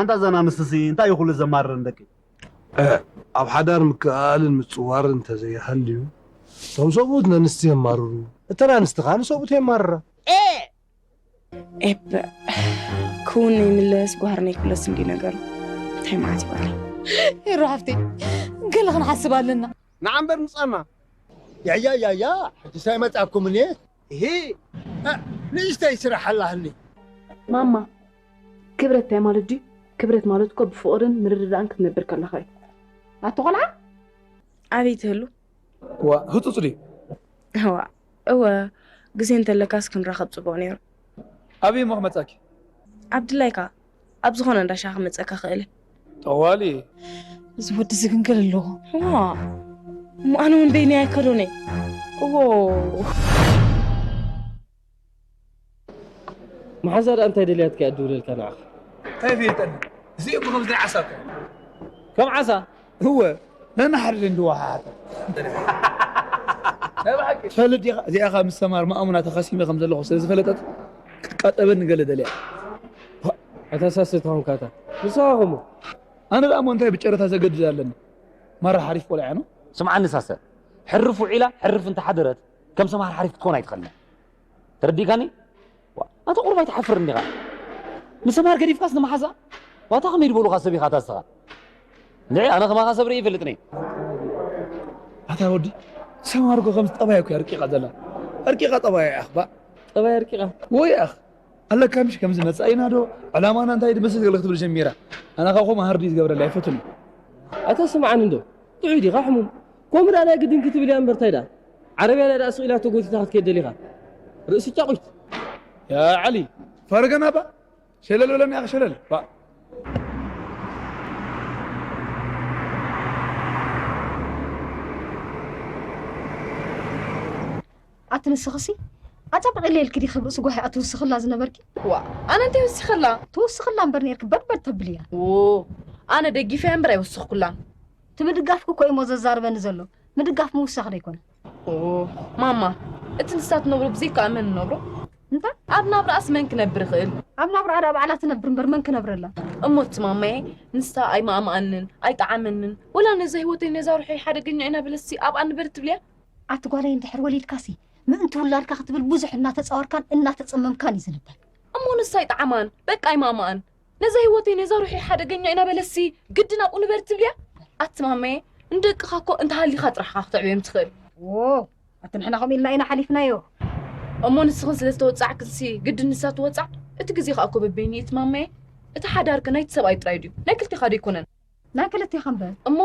እንታ ዘና ንስሲ እንታይ እዩ ኩሉ ዘማርረን ደቂ? ኣብ ሓዳር ምክእኣልን ምጽዋርን እንተዘይሃልዩ፣ እቶም ሰብኡት ነንስቲ የማርሩ፣ እተን ኣንስቲ ከኣ ንሰብኡት የማርራ። ኤ! ኤበ፣ ክውን ነይምለስ ጓህር ነይክለስ እንዲ ነገሩ። እንታይ መዓት ይባል? ሄሮ ሓፍተይ፣ ገለ ክንሓስብ ኣለና። ንዓ እምበር ንጻማ። ያያ፣ ያያ፣ ሕጂ ሳይ መጻኩም እኔ። እሂ፣ እ፣ ንእሽተይ ስራሕ ኣላህኒ። ማማ፣ ክብረት እንታይ ማለት ድዩ? ክብረት ማለት እኮ ብፍቕርን ምርድዳእን ክትነብር ከለኻ እዩ። ኣቶ ቆልዓ? ኣበይ ትህሉ? ዋ፣ ህጹጽ ድዩ? እዋ፣ እወ፣ ግዜ እንተለካስ ክንራኸብ ጽቡቕ ነይሩ። ኣበይ እሞ ክመጻኪ? ኣብ ድላይካ፣ ኣብ ዝኾነ እንዳ ሻሂ ክመጸካ ክእል እየ። ጠዋሊ። እዚ ወዲ እዚ ግን ገለ ኣለዎ። ዋ፣ እሞ ኣነ እውን በይነይ ኣይከዶን እየ። እዎ። መሓዛ ደኣ እንታይ ደልያትካ እያ ትድውለልካ ንዓኻ? እንታይ ይፈልጠኒ? እዚ እኮ ከምዚ ናይ ዓሳ እኮ። ከም ዓሳ? እወ፣ ነንሓድሕድ እንድወሓሓታ። ናይ ብሓቂ። ትፈልጥ ዲኻ? እዚኣ ኸኣ ምስ ሰማር ማእሙና ተኸሲመ ከም ዘለኹ ስለ ዝፈለጠት ክትቃጠበኒ ገለ ደልያ። ኣታ ሳስት ኾንካ እታ። ንስኻ ኸሞ? ኣነ ደኣ እሞ እንታይ ብጨረታ ዘገድድ ኣለኒ? ማራ ሓሪፍ ቆልዓ ነው። ስምዓኒ ሳሰ፣ ሕርፍ ውዒላ ሕርፍ እንተሓደረት ከም ሰማር ሓሪፍ ክትኮን ኣይትኽእልን። ተረዲእካኒ? ዋ፣ ኣንተ ቁሩብ ኣይትሓፍርን ዲኻ? ንሰማር ገዲፍካስ ንመሓዛ? ዋታ ከመይ ዝበሉኻ ሰብ ኢኻ ኣታ ንስኻ? እንድዒ፣ ኣነ ከማኻ ሰብ ርኢ ይፈልጥኒ። ኣታ ወዲ፣ ሰማር እኮ ከምዚ ጠባያ እኮ እያ ረቂቓ ዘላ። ረቂቓ ጠባያ እያ ኣኽባ። ጠባያ ረቂቓ? ወይ ኣኽ። ኣለካ ምሽ ከምዚ መጻኢና ዶ? ዕላማና እንታይ ድመስል ገለ ክትብል ጀሚራ። ኣነ ካብ ከምኡ ሃርዲ ዝገብረላ ኣይፈቱን። ኣታ ስምዓኒ እንዶ፣ ጥዑይ ዲኻ ሕሙም? ከምኡ ደኣ ናይ ግድን ክትብል እያ እምበር እንታይ ደኣ? ዓረብያ ደኣ ስቕ ኢላ ተጎቲታ ክትከይድ ደሊኻ? ርእሲ ጫቑት። ያ ዓሊ፣ ፈረገና ባ። ሸለል በለኒ ኣኸ ሸለል። ባ። ኣቲ ንስኽሲ፣ ኣታ ብቕሌልኪ ዲኺ ርእሲ ጓሂ ኣትውስኽላ ዝነበርኪ? ዋ፣ ኣነ እንታይ ወሲኽላ? ትውስኽላ እምበር ኔርኪ በድበድ ተብልያ። ዎ፣ ኣነ ደጊፈያ እምበር ኣይወሰኽኩላን። እቲ ምድጋፍኪ እኮ እዩሞ ዘዛርበኒ ዘሎ። ምድጋፍ ምውሳኽ ዶ ኣይኮነ? ኦ፣ ማማ፣ እቲ ንሳ ትነብሮ ብዘይካኣ መን ንነብሮ? እንታይ? ኣብ ናብራኣስ መን ክነብር ይኽእል? ኣብ ናብራኣ ደኣ ባዕላ ትነብር እምበር መን ክነብረላ? እሞ እቲ ማማየ፣ ንሳ ኣይማእማኣንን፣ ኣይጠዓመንን፣ ወላ ነዛ ህይወተይ ነዛ ሩሐይ ሓደገኛ ኢና በለሲ ኣብኣ ንበር ትብልያ? ኣቲ ጓለይ እንድሕር ወሊድካሲ ምእንቲ ውላድካ ክትብል ብዙሕ እናተጻወርካን እናተጸመምካን እዩ ዝንበር። እሞ ንሳ ኣይጠዓማን፣ በቃ ኣይማእማኣን። ነዛ ህይወተይ ነዛ ሩሐይ ሓደገኛ ኢና በለሲ ግድን ኣብኡ ንበር ትብልያ? ኣቲ ማመየ፣ ንደቅኻ እኮ እንተሃሊኻ ጥራሕ ኢኻ ክተዕብዮም ትኽእል። ዎ፣ ኣቲ ንሕና ከምኡ ኢልና ኢና ሓሊፍናዮ። እሞ ንስኽን ስለ ዝተወጻዕክንሲ ግድን ንሳ ትወጻዕ? እቲ ግዜ ኸኣ እኮ በበይኑ እዩ እቲ ማመየ። እቲ ሓዳርኪ ናይቲ ሰብኣይ ጥራይ ድዩ? ናይ ክልቴኻ ዶ ኣይኮነን? ናይ ክልቴኻ እምበር። እሞ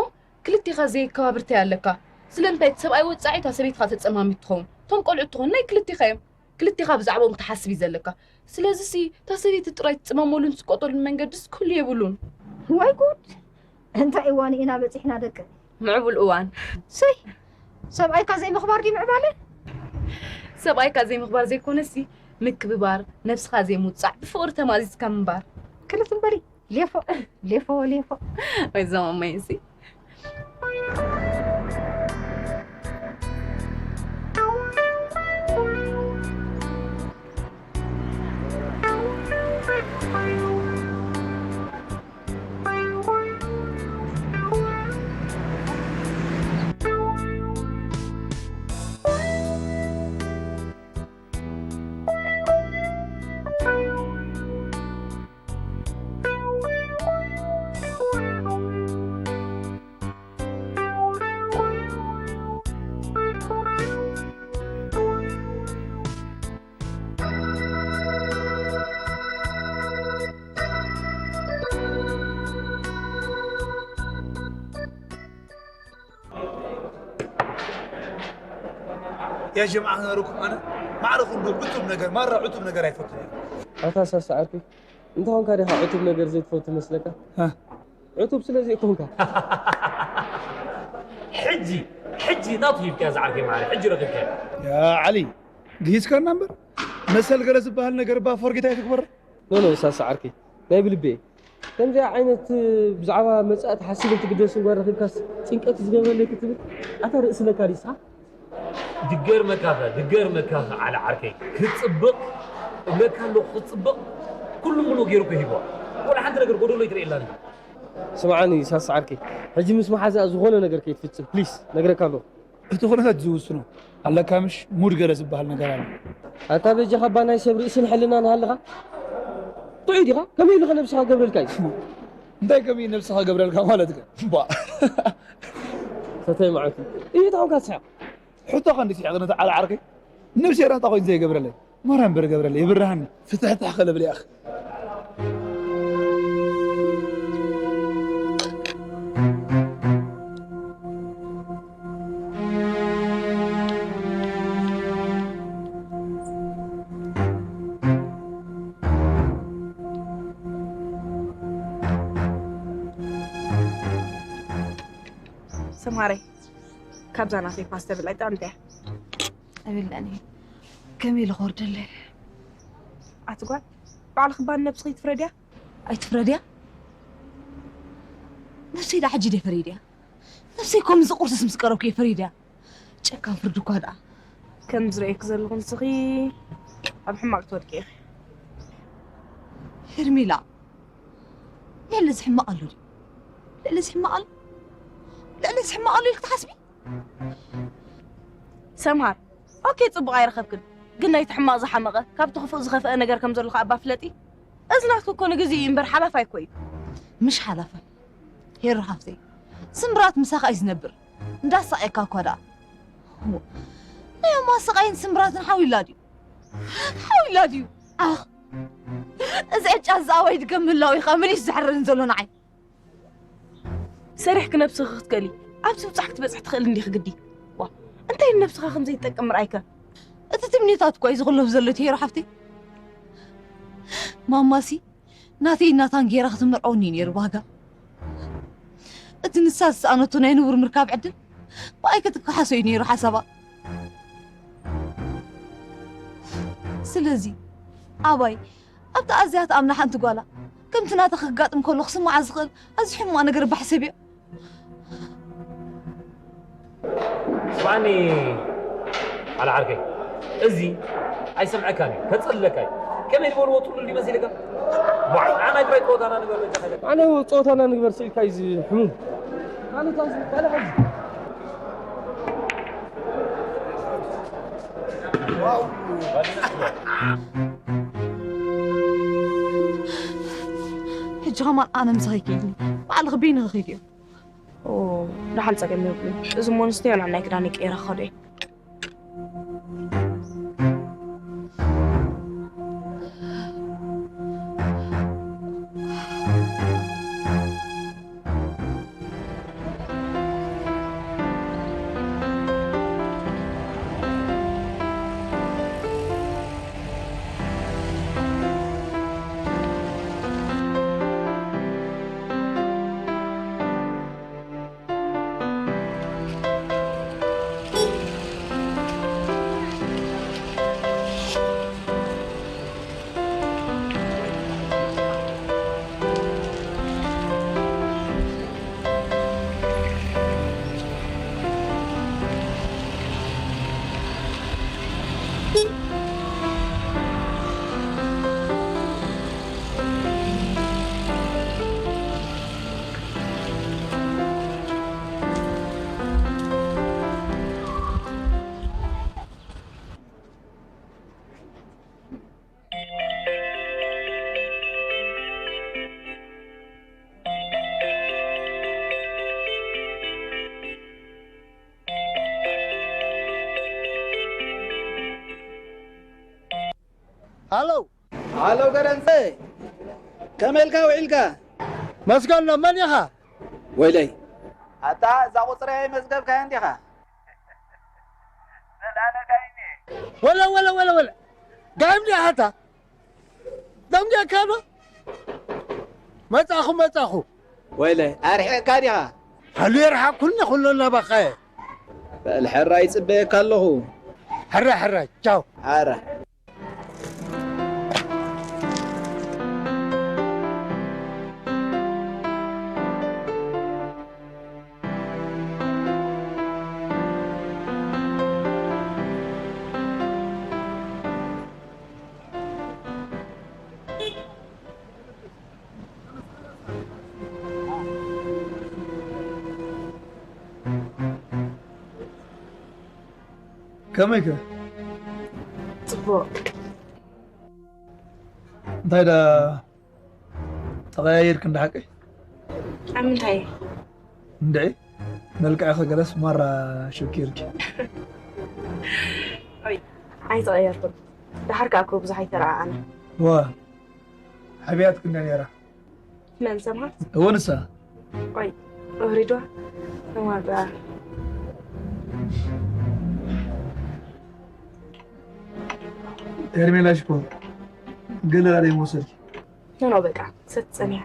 ክልቴኻ ዘየከባብር እንታይ ኣለካ? ስለምንታይ እቲ ሰብኣይ ወጻዒ እታ ሰበይቲ ኸኣ ተጸማሚት ትኸውን? እቶም ቆልዑ ትኾኑ ናይ ክልቴኻ እዮም። ክልቴኻ ብዛዕባኦም ክትሓስብ እዩ ዘለካ። ስለዚሲ እታ ሰበይቲ ጥራይ ትጽመመሉን ትስቆጠሉን መንገድስ ክህሉ የብሉን። ወይ ጉድ! እንታይ እዋን ኢና በጺሕና ደቂ? ምዕቡል እዋን። ሰይ! ሰብኣይካ ዘይምኽባር ድዩ ምዕባለ? ሰብኣይካ ዘይምኽባር ዘይኮነሲ ምክብባር፣ ነብስኻ ዘይምውጻዕ፣ ብፍቕሪ ተማዚዝካ ምንባር። ክልት እምበሪ። ሌፎ ሌፎ ሌፎ። ወይ እዞም እሞይ እዚ። يا جماعة، أنا ركن أنا ما أعرف إنه عتب نجار، مرة عتب نجار يفوتني. ኣታ ሳሳ ዓርኪ፣ እንተ ኾንካ ዲኻ ዕቱብ ነገር ዘይትፈቱ መስለካ? ሃ። ዕቱብ ስለ ዘይኮንካ። ሕጂ፣ ሕጂ ናቱ ሂብካያ ዝዓርከይ ማዕረ፣ ሕጂ ረኺብካያ። ያ ዓሊ፣ ግሂስካና እምበር፣ መሰል ገለ ዝበሃል ነገር እባ ፎርጌት ኣይትግበር። ኖ፣ ኖ፣ ሳሳ ዓርከይ፣ ናይ ብልቢ እየ። ከምዚኣ ዓይነት ብዛዕባ መጻኢ ትሓስብን ትግደስን ጓል ረኺብካስ ጭንቀት ዝገብረለይ ክትብል፣ ኣታ ርእሲ ነካዲስካ? ድገርመካኸ፣ ድገርመካኸ ዓሊ ዓርከይ፣ ክትጽብቕ እብለካ ኣለኹ፣ ክትጽብቕ ኩሉ ምሉእ ገይሩ እኮ ሂብዋ። ቆልዓ ሓንቲ ነገር ጎደሎ ይትርእየላ ነበር። ስምዓኒ ሳስ ዓርከይ፣ ሕጂ ምስ መሓዛኣ ዝኾነ ነገር ከይትፍጽም ፕሊስ፣ ነግረካ ኣለኹ። እቲ ኩነታት ዝውስኖ ኣለካ ምሽ ሙድ ገለ ዝበሃል ነገር ኣሎ። ኣታ በጃኻ እባ ናይ ሰብ ርእስን ሕልናን ሃልኻ። ጥዑይ ዲኻ? ከመይ ኢሉ ኸ ነብስኻ ገብረልካ እዩ? እንታይ ከመይ ነብስኻ ገብረልካ ማለት ከ? እባ። ሰተይ መዓልቲ። እዩ ታውካ ትስሕቕ። ሕቶ ኸ እንዲ ስሕቕ ነቲ ዓል ዓርከይ? ነብሲ ራጣ ኮይኑ ዘይገብረለይ። ማርያም በረ ገብረለይ፣ የብርሃኒ። ፍትሕትሕ ኸለብል ያኽ። ሰምሃረይ፣ ካብዛ ናተይ ፓስተ ብላዕ፣ ጥዕምቲ እያ። ኣይብልዕን እየ። ከመይ ኢለ ክወርደለይ? ኣቲ ጓል፣ ባዕልኺ ባን ነብስኺ ትፍረድያ? ኣይትፍረድያ? ነብሰይ ደኣ ሕጂ ድየ ፈሪድያ? ነብሰይ ከምዚ ቁርስስ ምስ ቀረብኩ እየ ፈሪድያ። ጨካን ፍርዲ እኳ ደኣ። ከም ዝርእየኪ ዘለኹ ንስኺ ኣብ ሕማቕ ትወድቂ ኢኺ። ሄርሜላ፣ ልዕሊ እዚ ሕማቕ ኣሎ ድዩ? ልዕሊ እዚ ሕማቕ ኣሎ? ልዕሊ እዚ ሕማቕ ኣሎ ኢልኪ ትሓስቢ? ሰምሃር፣ ኦኬ፣ ጽቡቕ ኣይረኸብክን። ግን ናይቲ ሕማቕ ዝሓመቐ፣ ካብቲ ክፉእ ዝኸፍአ ነገር ከም ዘሎ ከኣ እባ ፍለጢ። እዚ ናትኪ እኮ ንግዜ እዩ እምበር ሓላፋይ እኮ እዩ። ምሽ ሓላፋይ። ሄሩ ሓፍተይ፣ ስምብራት ምሳኻ እዩ ዝነብር። እንዳሳቐየካ እኳ ደኣ። ናይ ማሰቓይን ስምብራትን ሓው ኢላ ድዩ? ሓው ኢላ ድዩ? ኣኽ። እዚ ዕጫ እዚ ኣባይ ድገም ምህላው እዩ ከኣ መሊሱ ዘሕርርን ዘሎ ንዓይ። ሰሪሕኪ ነብስኺ ክትከሊ፣ ኣብዚ ብጻሕ ክትበጽሒ ትኽእሊ እንዲኺ ግዲ። ዋ፣ እንታይ ንነብስኻ ከም ዘይትጠቅም ምርኣይከ? እቲ ትምኒታት እኮ እዩ ዝቕለብ ዘሎ፣ እቲ ሄሮ ሓፍተይ። ማማሲ፣ ናተይ ናታን ገይራ ክትምርዐውኒ እዩ ነይሩ ባህጋ። እቲ ንሳ ዝሰኣነቶ ናይ ንቡር ምርካብ ዕድል፣ ብኣይ ክትከሓሶ እዩ ነይሩ ሓሳባ። ስለዚ፣ ኣባይ፣ ኣብታ ኣዝያ ትኣምና ሓንቲ ጓላ፣ ከምቲ ናታ ክጋጥም ከሎ ክስምዓ ዝኽእል ኣዝዩ ሕማቕ ነገር ባሕሰብ እዮ። ስምዓኒ፣ ዓለ ዓርከይ፣ እዚ ኣይሰምዐካን እዩ፣ ከጽልለካ እዩ። ከመይ ዝበልዎ ጽሉል ይመስልካ? ዋይ፣ ንዓና ጥራይ ጸወታና ንግበር በጃኻ ኢለ። ኣነ ጸወታና ንግበር ስኢልካ እዩ ዝሕሙም። ካልእ ታንስ፣ ካልእ ሕዚ። ሕጂ ኸማን ኣነ ምሳኺ ከይድኒ፣ ባዕልኺ በይንኺ ኸይድዮ። ኦ፣ ደሓን ጸገም የብሉን። እዚ ሞንስተር ናብ ናይ ክዳን ይቀይራ ክኸዶ እየ። ሃሎ። ሃሎ ገረንሰ፣ ከመይ ኢልካ ውዒልካ? መስገን ነው፣ መን ኢኻ? ወይለይ፣ ኣታ እዛ ቁጽረይ መዝገብካያ እንዲኻ? ዘላለ ጋይሜ። ወለ፣ ወለ፣ ወለ፣ ወለ። ጋይም ዲያ ሃታ? ደንጊዕካ ዶ? መጻኹ፣ መጻኹ። ወይለ፣ ኣርሒቕካ ዲኻ? ሃሉ የርሓቕኩኒ ኩሉ ናባኻ እየ። በል፣ ሕራይ ይጽበየካ ኣለኹ። ሕራይ፣ ሕራይ፣ ቻው። ኣረ። ከመይከ? ጽቡቕ። እንታይ ዳ ተቐያየርክ እንዳ ሓቀይ? ኣብ ምንታይ? እንድዒ፣ መልክዕኺ ገለስ ማራ ሸኪርኪ። ኣይተቐየርኩን። ደሓር ከኣ እኮ ብዙሕ ኣይተረኣኣና። ዋ፣ ሓቢያትክ እንዳ ነይራ። መን ሰምሃር? እወ ንሳ። ቆይ፣ ወሪዷ ተዋጋ። ኤርሜላ ሽኮር፣ ገለ ራደይ መውሰድኪ። ኖ ኖ፣ በቃ ሰት ጸኒያ።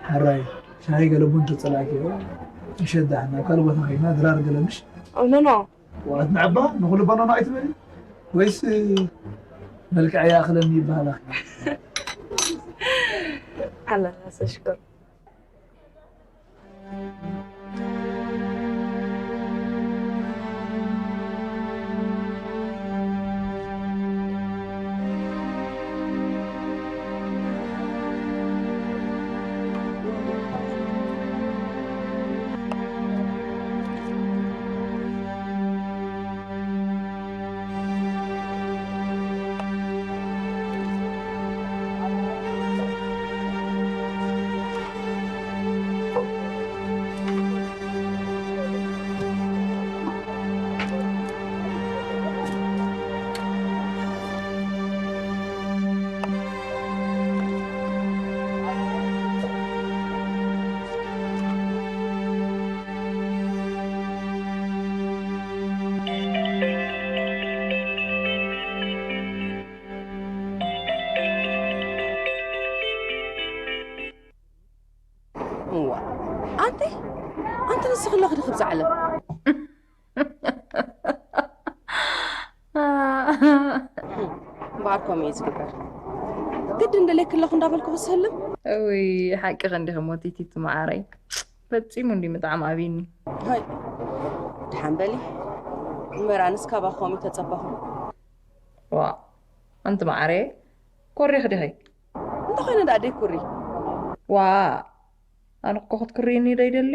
ሓራይ፣ ሻሂ ገለ ቡን ተጸላእኪ። ይሸዳሕ፣ ናብ ካልእ ቦታ ከይና ድራር ገለ ምሽ? ኦ፣ ኖ ኖ። ዋት ንዕባ፣ ንኹሉ ባናና ኣይትበሊ? ወይስ መልክዕ ይኣኽለኒ ይበሃላ? ኣላ፣ ሰሽኮር። እዋ ኣንቲ ኣንቲ ንስኺ ኣለኺ ዶ ክብዛ ዓለም እምበኣር ከምኡ እዩ ዝግበር። ግድን ደልየኪ ኣለኹ እንዳበልኩ ክስህልም። እውይ ሓቅኺ እንዲኺ ሞቲቲቲ መዓረይ። ፈጺሙ እንዲ ምጥዓም ኣብይኒ። ሃይ ድሓን በሊ። እምበር ኣነስ ካባኺ ከምኡ ተጸበኹ። ዋ ኣንቲ መዓረየ ኮሪኺ ዲኺ? እንተኾይነ ደኣ ደይኩሪ። ዋ ኣነ እኮ ክትኩርይኒ ዶ ይደሊ?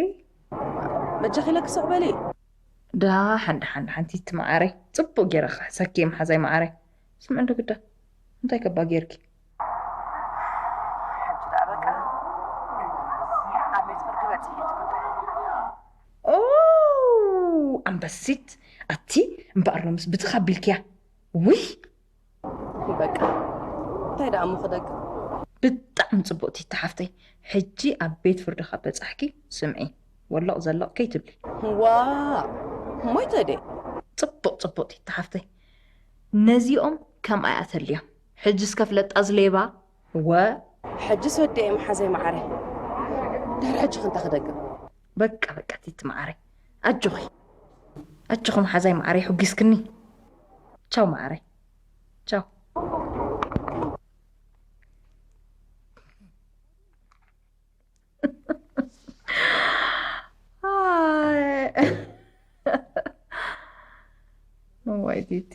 በጃኺ ኢለኪ ስቕ በሊ። ደሓን ደሓን ደሓን ቲቲ መዓረይ ጽቡቕ ገይረ ክሕሰኪ እየ መሓዛይ መዓረይ። ስምዒ እንዶ ግዳ እንታይ ከባ ገይርኪ? ሕጂ ደኣ በቃ ኣብ ቤት ፍርዲ በጺሐ እቲ ጉዳይ። ኦ ኣንበሲት ኣቲ እምበኣር ሎምስ ብትኽ ኣቢልክያ። ውይ በቃ እንታይ ደኣ እሞ ክደግም። ብጣዕሚ ጽቡቕ ቲቲ ሓፍተይ። ሕጂ ኣብ ቤት ፍርዲ ካብ በጻሕኪ ስምዒ ወለቕ ዘለቕ ከይትብሊ። ዋ ሞይተ ድየ? ጽቡቕ ጽቡቕ ቲቲ ሓፍተይ። ነዚኦም ከምኣ እያ ተልዮም። ሕጂ እስከ ፍለጣ ዝሌባ ወ ሕጂስ ወዲኤ መሓዘይ መዓረይ። ድሕሪ ሕጂ ክንታ ክደግም። በቃ በቃ ቲቲ መዓረይ ኣጆኺ ኣጆኺ መሓዛይ መዓረይ ሕጒስክኒ። ቻው መዓረይ ቻው። እዋይ ቲቲ።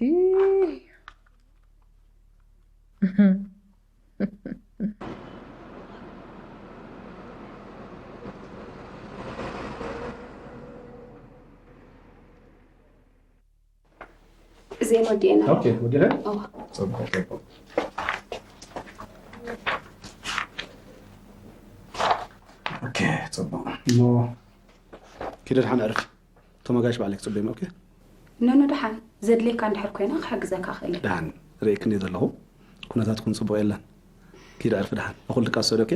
እዚኤን ወዲኤን ኣለዋ። ኦኬ ወዲኤን እዋ። ጽቡቅ ጽቡቅ ኦኬ ጽቡቅ እሞ ኪደ ድሓን ዕርፍ እቶም ኣጋይሽ ባዕለይ ክጽበዮም ኦኬ ኖኖ ደሓን ዘድልየካ እንድሕር ኮይና ክሕግዘካ ክእል እየ። ድሓን ርእክኒ ዘለኹ ኩነታትኩም ጽቡቅ የለን ኪደ ዕርፍ ድሓን ንኹሉ ድቃ ሰዶ ኦኬ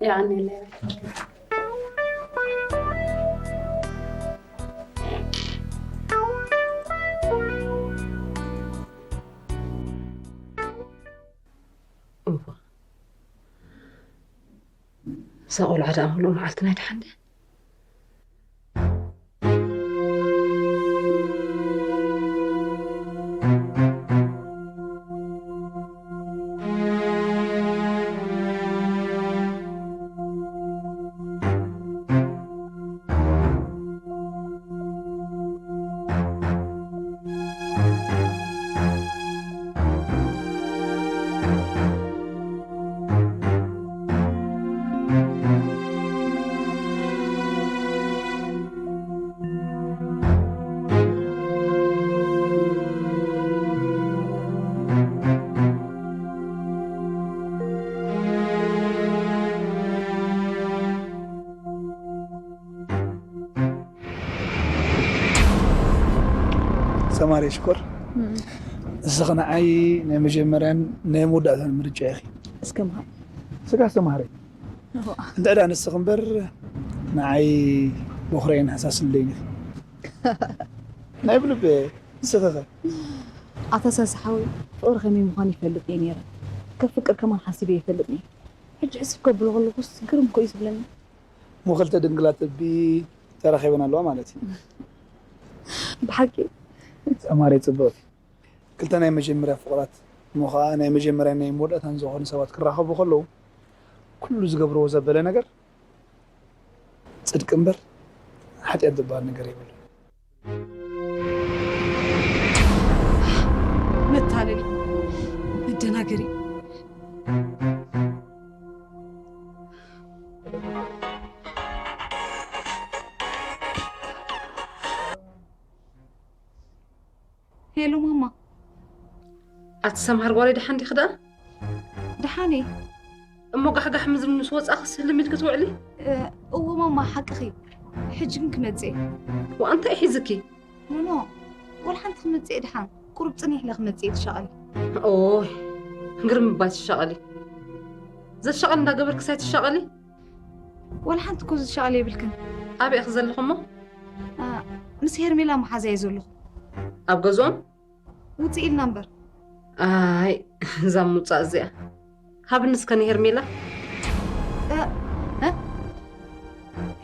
የቐንየለይ። እዋ እዛ ቆልዓ ደኣ ምሉእ መዓልቲ ናይ ደሓን ድያ? ሽኮር፣ ንስኺ ንዓይ ናይ መጀመርያን ናይ መወዳእታን ምርጫ ኢኺ። እስከ መሃር። ስጋ ኣስተማሃረይ። እዋ። እንታይ ደኣ ንስኺ እምበር ንዓይ በኹረይን ሃሳስለይን ኢኺ። ናይ ብልቢ ንስኺ ኸ? ኣታ ሳሲ ሓወይ፣ ፍቕሪ ከመይ ምዃኑ ይፈልጥ እየ ነይረ። ከፍቅር ከማን ሓሲበ ይፈልጥ ነይረ። ሕጂ ሕስብ ከብሎ ከለኹስ ግርም እኮ እዩ ዝብለኒ። እሞ ክልተ ድንግላት ልቢ ተራኺበን ኣለዋ ማለት እዩ። ብሓቂ? ኣማረይ ጽብቕቲ። ክልተ ናይ መጀመርያ ፍቕራት፣ እሞ ኸኣ ናይ መጀመርያን ናይ መወዳእታን ዝኾኑ ሰባት ክራኸቡ ከለዉ፣ ኩሉ ዝገብርዎ ዘበለ ነገር ጽድቂ እምበር ሓጢኣት ዝበሃል ነገር የብሉን። መታለሊ፣ መደናገሪ። ሄሎ ማማ። ኣቲ ሰምሃር ጓለይ፣ ደሓን ዲኺ ደኣ? ደሓን እየ። እሞ ጋሕጋሕ ምዝም ምስ ወጻኺ ስልም ኢልኪ ትውዕሊ? እ፣ እወ ማማ፣ ሓቅኺ። ሕጂ ግን ክመጽእ እየ። ዋእ፣ እንታይ ሒዝኪ? ኖኖ፣ ወላ ሓንቲ ክመጽእ እየ ደሓን። ቁሩብ ጽኒሕ ኢለ ክመጽእ እየ፣ ትሻቐሊ። ኦይ፣ ግርም እባ ትሻቐሊ። ዘሻቐል እንዳገበርክስ ኣይትሻቐሊ? ወላ ሓንቲ እኮ ዝሻቐል የብልክን። ኣበይ ኢኺ ዘለኹ እሞ? ኣ፣ ምስ ሄርሜላ መሓዛ እየ ዘለኹ። ኣብ ገዝኦም? ውፅእ ኢልና እምበር። ኣይ፣ እዛ ምውፃእ እዚኣ። ሃብኒ እስከ ንሄርሜላ። እ፣ እ?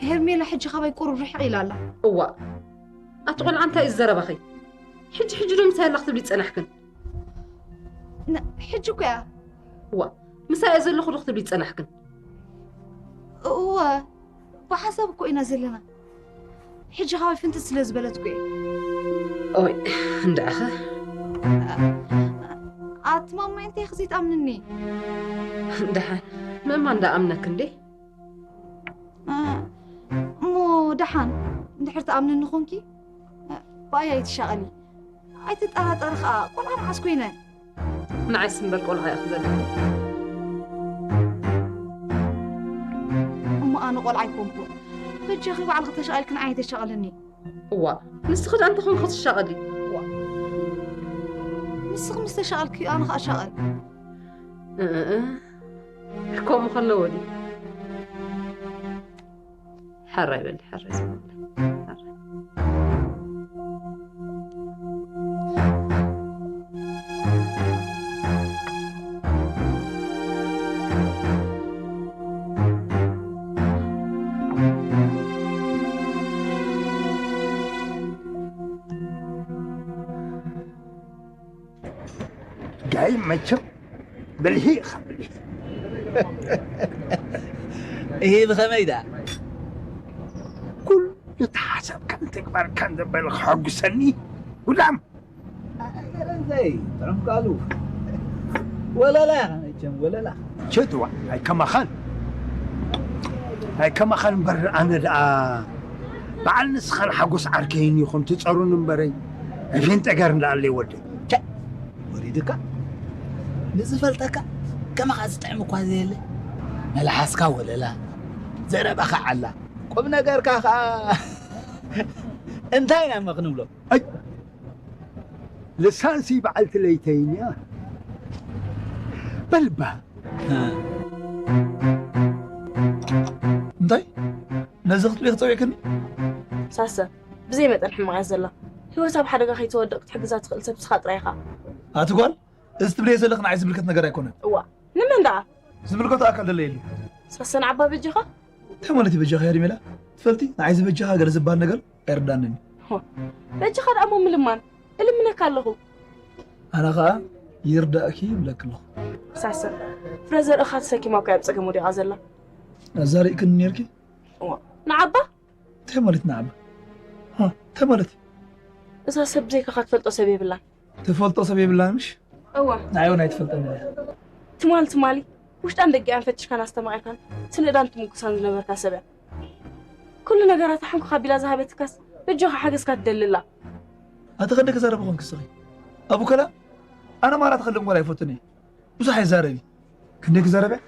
ሄርሜላ ሕጂ ካባይ ቁሩብ ርሕቕ ኢላ ኣላ። እዋእ። ኣቲ ቆልዓ፣ እንታይ እዩ ዘረባኺ? ሕጂ ሕጂ ዶ ምሳይ ኣላ ክትብሊ ጸናሕክን? ን-፣ ሕጂ እኮ እያ። እዋ፣ ምሳይ እየ ዘለኹ ዶ ክትብሊ ጸናሕክን? እወ፣ ብሓሳብ እኮ ኢና ዘለና። ሕጂ ካባይ ፍንትት ስለ ዝበለት እኮ እየ። ኦይ፣ እንድዕኸ። ኣቲ ማማይ፣ እንታይ ኢኺ ዘይትኣምንኒ? ደሓን፣ ምእማን ደኣ ኣምነክ እንዴ? እ፣ እሞ ደሓን እንድሕር ትኣምንኒ ኾንኪ፣ እ፣ ብኣይ ኣይትሻቐሊ። ኣይትጠራጠሪ ኸኣ፣ ቆልዓ መዓስ ኮይነ? ንዓይስ እምበር ቆልዓ ኢኺ ዘለኺ። እሞ ኣነ ቆልዓ ኣይኮንኩን። በጃኺ ባዕልኺ ተሻቒልኪ ንዓይ ኣይተሻቕልኒ። እዋ፣ ንስኺ ደኣ እንታይ ኮንኪ ክትሻቐሊ? እዋ። ንስኺ ምስ ተሻቐልኪ ኣነ ኸኣ እሻቐል። እ፣ እ፣ እ። ከምኡ ከለዎ ድዩ? ሕራይ በሊ፣ ሕራይ ዝበለ። ሕራይ። ጋይ መቸም ብልሂ ኢኻ፣ ብልሂ። እሂ፣ ብኸመይ ደኣ? ኩሉ ተሓሳብካን ተግባርካን ዘበለ ከሐጉሰኒ፣ ጉዳም። ኣይ፣ ገረንዘይ፣ ጥዑም ቃሉ። ወለላ ኢኻ መቸም፣ ወለላ። ቸትዋ፣ ኣይከማኻን። ኣይከማኻን እምበር፣ ኣነ ደኣ በዓል ንስኻን ሓጎስ ዓርከይን ኢኹም ትጸሩኒ እምበረይ፣ ናይ ፌንጠ ጋር እንዳኣለይ ወደይ። ቸ! ወሪዱካ? ንዝፈልጠካ ከማኻ ዝጥዕም እኳ ዘየለ። መልሓስካ ወለላ፣ ዘረባኻ ዓላ፣ ቁም ነገርካ ኸኣ እንታይ ኢና እሞ ክንብሎ? ኣይ! ልሳንሲ በዓልቲ ለይተይን እያ። በልባ። እ። እንታይ? ነዚ ክትብሊ ክጸውዕክኒ? ሳሰ፣ ብዘይ መጠን ሕማቕ እያ ዘላ። ህይወት ኣብ ሓደጋ ከይትወድቕ ክትሕግዛ ትኽእል ሰብ ንስኻ ጥራይ ኢኻ። ኣቲ ጓል፣ እዚ ትብልዮ ዘለኺ ንዓይ ዝምልከት ነገር ኣይኮነን። እዋ፣ ንመን ደኣ? ዝምልከቶ ኣካል ደለ የሉ። ሳሰ፣ ንዓባ በጃኻ? እንታይ ማለት እዩ በጃኻ፣ ሄርሜላ? ትፈልጢ፣ ንዓይ ዝበጃኻ ገለ ዝበሃል ነገር ኣይርዳንን እዩ። ሆ፣ በጃኻ ደኣ እሞ ምልማን፣ እልምነካ ኣለኹ። ኣነ ኸኣ ይርዳእኪ ይብለኪ ኣለኹ። ሳሰ፣ ፍረ ዘርእኻ ተሰኪማ እኮ እያ ኣብ ጸገም ወዲቓ ዘላ። ነዛ ርኢክኒ ነይርኪ? እዋ፣ ንዓባ? እንታይ ማለት ንዓባ? ሃ፣ እንታይ ማለት እዩ? እዛ ሰብ ብዘይካኻ ትፈልጦ ሰብ የብላን። ትፈልጦ ሰብ የብላን ምሽ? እዋ። ንዓይ እውን ኣይትፈልጠኒ እያ። ትማል ትማሊ ውሽጣን ደጊኣን ፈቲሽካን ኣስተማቒርካን ትንእዳን ትምጉሳን ዝነበርካ ሰብ እያ። ኩሉ ነገራታ ሕንኩ ካቢላ ዝሃበትካስ በጃኻ ሓገዝካ ትደሊ ኣላ። ኣቲ ክንደይ ክዛረብ ኾንክ እስኺ? ኣቡ ከላ ኣነ ማራ ትኸልም ጓል ኣይፈቱን እየ። ብዙሕ ኣይዛረቢ። ክንደይ ክዛረብ እያ?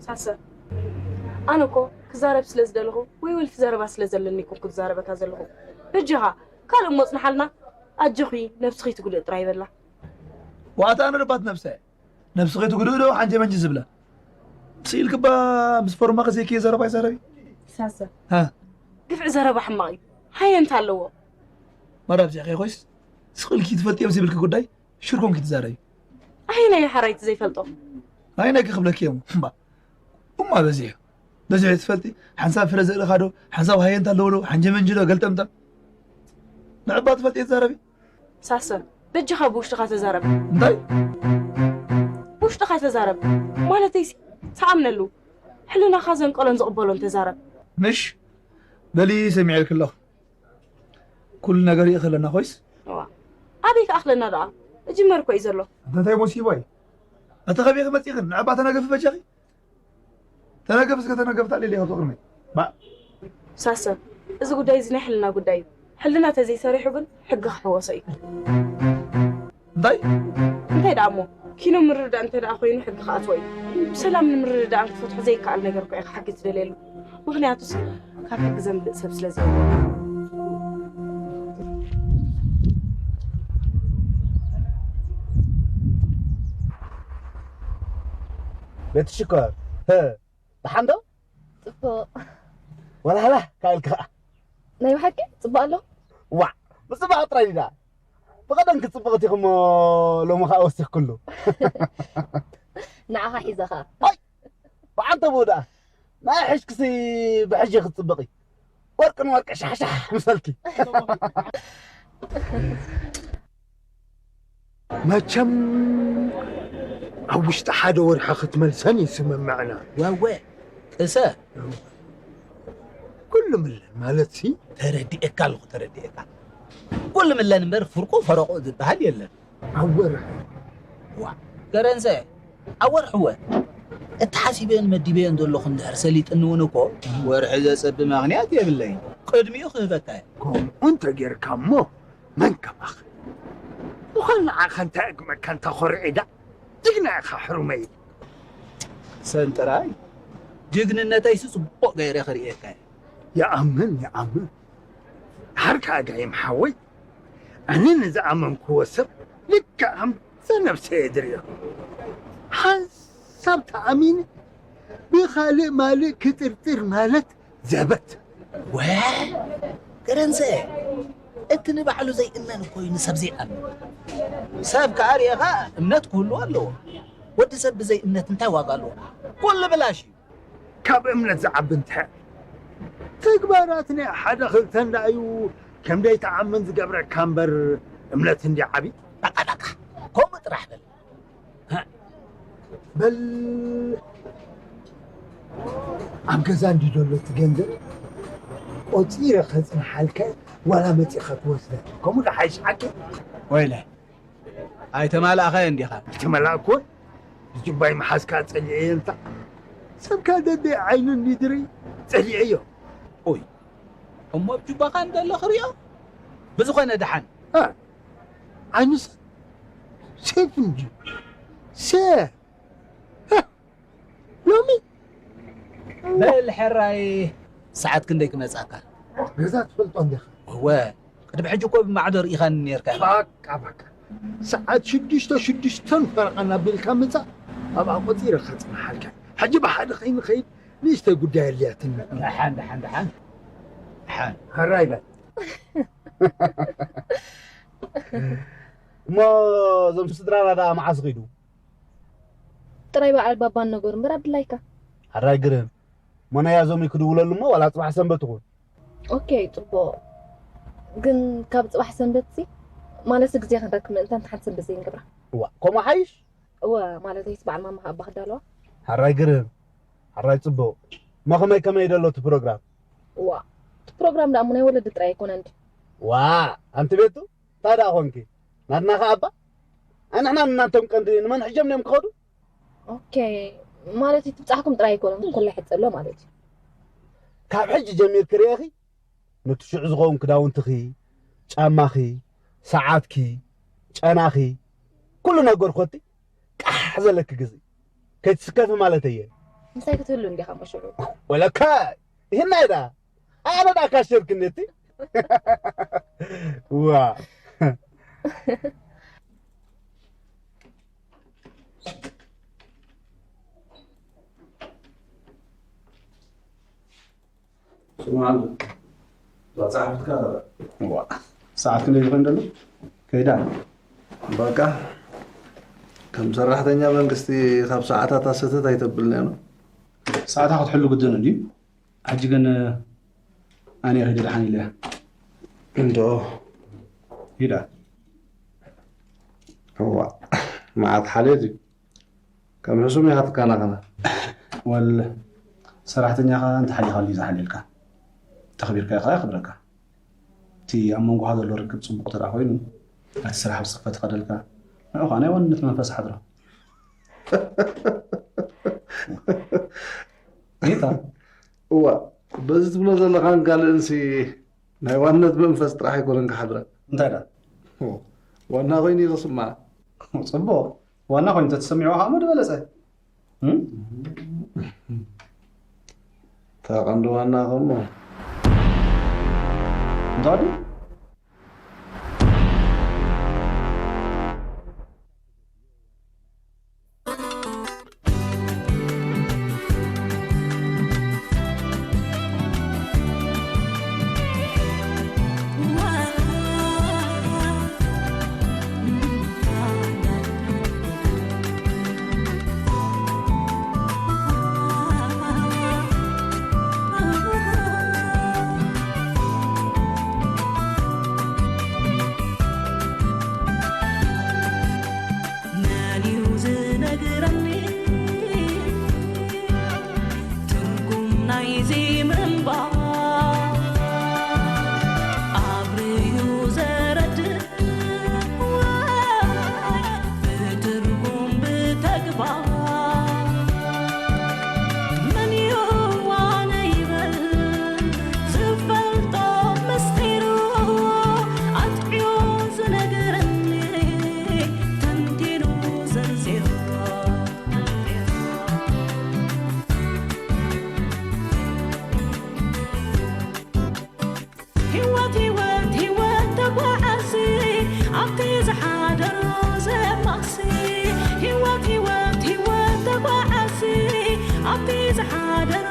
ሳሰ፣ ኣነ እኮ ክዛረብ ስለ ዝደለኹ ወይ ወልፊ ዘረባ ስለ ዘለኒ እኮ ክዛረበካ ዘለኹ። በጃኻ ካልእ እሞ ጽንሓልና። ኣጆኺ ነብስኺ ትጉድእ ጥራይ በላ። ዋታ ኣነ ደባት ነብሰ ነብስኺ ትጉድእ ዶ ሓንጀ መንጂ ዝብላ ስኢልክባ ምስ ፎርማ ከዘይከየ ዘረባ ይዛረቢ። ሳሰ ሃ ግፍዒ ዘረባ ሕማቕ እዩ። ሃየ እንተ ኣለዎ። መራብ ዚዕኸ ኮይስ ስቕልኪ ትፈልጥዮም ዝብልኪ ጉዳይ ሽር ኮንኪ ትዛረቢ። ኣየናይ ሓራይቲ ዘይፈልጦ? ናይ ነኪ ክብለኪ እዮም እምባ እማ በዚሑ በዚሑ ትፈልጢ ሓንሳብ ፍረ ዘእልኻ ዶ ሓንሳብ ሃየንታ ኣለዎ ዶ ሓንጀ መንጂ ዶ ገልጠምጠም ንዕባ ትፈልጢ ትዛረቢ። ሳሰ በጃኻ ብውሽጥኻ ተዛረብ። እንታይ ብውሽጥኻ ተዛረብ ማለተይሲ ሰኣምነሉ ሕልናኻ ዘንቀሎን ዝቕበሎን ተዛረብ። ምሽ በሊ ሰሚዐልኪ ኣለኹ። ኩሉ ነገር ይእኽለና ኮይስ እዋ ኣበይ ክኣኽለና ደኣ? እጅመር እኮ እዩ ዘሎ። እንተ እንታይ ሞሲቦ እዩ። ኣቲ ከበይ ክመፂኽን ንዕባ ተነገፊ በጃኺ። ተነገፍ እስከ ተነገፍ ታሌለ ካብ ቅድመይ ባ ሳሰ እዚ ጉዳይ እዚ ናይ ሕልና ጉዳይ እዩ። ሕልና ተዘይሰሪሑ ግን ሕጊ ክሕወሶ እዩ። እንታይ እንታይ ደኣ እሞ ኪኖ ምርድዳእ እንተ ደኣ ኮይኑ ሕጊ ክኣትዎ እዩ። ብሰላም ንምርድዳእን ክፈትሑ ዘይከኣል ነገር እኮ እዩ ክሓግዝ ትደልየሉ። ምኽንያቱስ ካብ ሕጊ ዘምልጥ ሰብ ስለ ዘይብሉ። ቤት ሽኮር ህ ደሓን ዶ? ጽቡቕ። ወላህላ ካብ ኢልካ ኸዓ ናይ ብሓቂ ጽቡቕ ኣሎ። ዋዕ ብጽባቕ ጥራይ ዲዳ ብቐደም ክጽብቕቲ ኢኹሞ ሎሚ ኸዓ ወሲኽኩሉ ንዓኻ ሒዘኻ። ብዓንተ ብኡ ደኣ ናይ ሕሽክሲ ብሕጂ ክትጽብቒ ወርቅን ወርቂ ሻሕሻሕ ምሰልኪ መቸም ኣብ ውሽጢ ሓደ ወርሒ ክትመልሰን ይስምምዕና። ወወ ቅሰ ኩሉ ምለን ማለት ሲ ተረዲኤካ ኣለኹ ተረዲኤካ። ኩሉ ምለን እምበር ፍርቁ ፈረቆ ዝበሃል የለን። ኣብ ወርሒ ዋ ገረንሰ ኣብ ወርሒ ወ እቲ ሓሲበዮን መዲበዮን ዘለኹ እንድሕር ሰሊጥኒ እውን እኮ ወርሒ ዘጸቢ ምኽንያት የብለይን። ቅድሚኡ ክህበካ እየ። ከምኡ እንተጌርካ እሞ መን ከማኽ ምዃን ንዓኻ እንታይ እግመካ እንተ ኮርዒዳ ጅግና ኢኻ ሕሩመይ። ሰን ጥራይ ጅግንነተይሲ ጽቡቕ ገይረ ክርእየካ እየ። ይኣምን ይኣምን ድሓር ከኣ ጋይም ሓወይ ኣነ ንዝኣመንክዎ ሰብ ልክዕ ከምዛ ነብሰ እየ ድርእዮ። ሓንሳብ ተኣሚነ ብኻልእ ማልእ ክጥርጥር ማለት ዘበት። ወ ገረንሰ እቲ ንባዕሉ ዘይእመን እኮ እዩ ንሰብ ዘይኣምን። ሰብ ከኣ ርኤኻ እምነት ክህልዎ ኣለዎ። ወዲ ሰብ ብዘይ እምነት እንታይ ዋጋ ኣለዎ? ኩሉ ብላሽ እዩ። ካብ እምነት ዝዓቢ እንታይ ተግባራት ናይ ሓደ ክልተ እንዳዩ ከም ደይትኣምን ዝገብረካ እምበር እምነት እንዲ ዓቢ በቃ በቃ ከምኡ ጥራሕ በል። በል ኣብ ገዛ እንዲ ዘሎ እቲ ገንዘብ ቆፂረ ከፅንሓልካ ዋላ መፂኻ ትወስደ ከምኡ ዶ ሓይሽ ሓቂ ወይለ ኣይተማላእኻዮ እንዲኻ። ኣይተመላእኩዎን ዝጅባይ መሓዝካ ፀሊዐዮ እንታ ሰብካ ደደይ ዓይኑ እንዲ ድርኢ ፀሊዐዮ። ኦይ እሞ ኣብ ጁባኻ እንደሎ ክሪኦ ብዝኾነ ደሓን እ፣ ዓይኑ ሰብ ሴፍ እንድዩ ሴፍ እ፣ ሎሚ በል ሕራይ ሰዓት ክንደይ ክመጻካ? ገዛ ትፈልጦ እንዲኻ እወ ቅድሚ ሕጂ እኮ ብማዕዶ ርኢኻኒ ነርካ ኢኻ። ባቃ ባቃ ሰዓት ሽዱሽተ ሽዱሽተን ፈረቓ ናቢልካ ምጻእ ኣብኣ ቆጺረ ከጽንሓልካ ሕጂ ብሓደ ከይንኸይድ ንእሽተይ ጉዳይ ኣልያትኒ ደሓን ደሓን ደሓን ደሓን ሕራይ በል እሞ እዞም ስድራና ደኣ መዓስ ኺዱ ጥራይ በዓል ባባን ነገሩ እምበር ኣድላይካ ሕራይ ግርም እሞ ናይ ኣዞም ክድውለሉ እሞ ዋላ ጽባሕ ሰንበት ይኹን ኦኬ ጽቡቕ ግን ካብ ጽባሕ ሰንበት ሲ ማለት ግዜ ክንረክብ ምእንታን ሓንቲ ሰንበት ዘይንገብራ እዋ ከምኡ ሓይሽ እወ ማለተይስ በዓል ማማ ከኣ ኣባ ክዳለዋ ሕራይ ግርም ሕራይ ጽቡቕ እሞ ከመይ ከመይ ደሎ እቲ ፕሮግራም እዋ እቲ ፕሮግራም ደኣ እሞ ናይ ወለዲ ጥራይ ኣይኮነን ድዩ ዋ ኣንቲ ቤቱ እንታይ ደኣ ኾንኪ ናትና ከኣ ኣባ ኣንሕና ንናንቶም ቀንዲ ንመን ሕጀም እዮም ክኸዱ ኦኬ ማለት እዩ ትብጻሕኩም ጥራይ ኣይኮነን ግን ኩላ ይሕጸሎ ማለት እዩ ካብ ሕጂ ጀሚርኪ ርእኺ ነቲ ሽዑ ዝኸውን ክዳውንትኺ ጫማኺ ሰዓትኪ ጨናኺ ኩሉ ነገር ኮቲ ቃሕ ዘለኪ ግዜ ከይትስከፊ ማለት እየ ምሳይ ክትህሉ እንዲኻ መሽዑ ወለካ ይህናይ ዳ ኣነ ዳ ካሸርክኒ እቲ ዋ። ስማዕ፣ ዋ፣ ሰዓት ክንደይ ይኾን ደሎ? ከይዳ። በቃ፣ ከም ሰራሕተኛ መንግስቲ ካብ ሰዓታት ኣሰተት ኣይተብልና ነው። ሰዓታ ክትሕሉ ግድን እንድዩ። ሕጂ ግን ኣነ ከይደ ደሓን ኢለ። እንዶ። ሂዳ። እዋ፣ መዓት ሓልዮት እዩ። ከም ሕሱም ኢኻ ትከናኸና። ወል፣ ሰራሕተኛኻ እንተሓሊኻሉ እዩ ዝሓልየልካ። ተኽቢርካዮ ከኣ የኽብረካ። እቲ ኣብ መንጎኻ ዘሎ ርክብ ጽቡቕ እንተ ደኣ ኮይኑ፣ እቲ ስራሕ ብጽፈት ይኸደልካ። ንዑ ኸኣ ናይ ዋንነት መንፈስ ሓድሮ። ጌታ። እዋ፣ በዚ ትብሎ ዘለኻን ካልእንሲ ናይ ዋንነት መንፈስ ጥራሕ ኣይኮነን ክሓድረን። እንታይ ደኣ? ዋና ኮይኑ እዩ ክስማዕ። ጽቡቕ። ዋና ኮይኑ ተተሰሚዕዎ ከዓ እሞ ዝበለጸ። እም? እታ ቀንዲ ዋና ከሞ። እንታይ ደኣ? መን እዩ ዝነግረኒ ትርጉም ናይዚ ምንባር? ኣብርዩ ዘረድእ ወይ ብትርጉም ብተግባር? መን እዩ ዋነ ይበል ዝፈልጦ ምስጢሩ ኣጥዕዮ ዝነግረኒ ተንቲኑ ዘንዚሩ? ህይወት ህይወት ህይወት ተጓዓዚ ኣብቲ ዝሓደሮ ዘማሲ። ህይወት ህይወት ህይወት ተጓዓዚ ኣብቲ ዝሓደሮ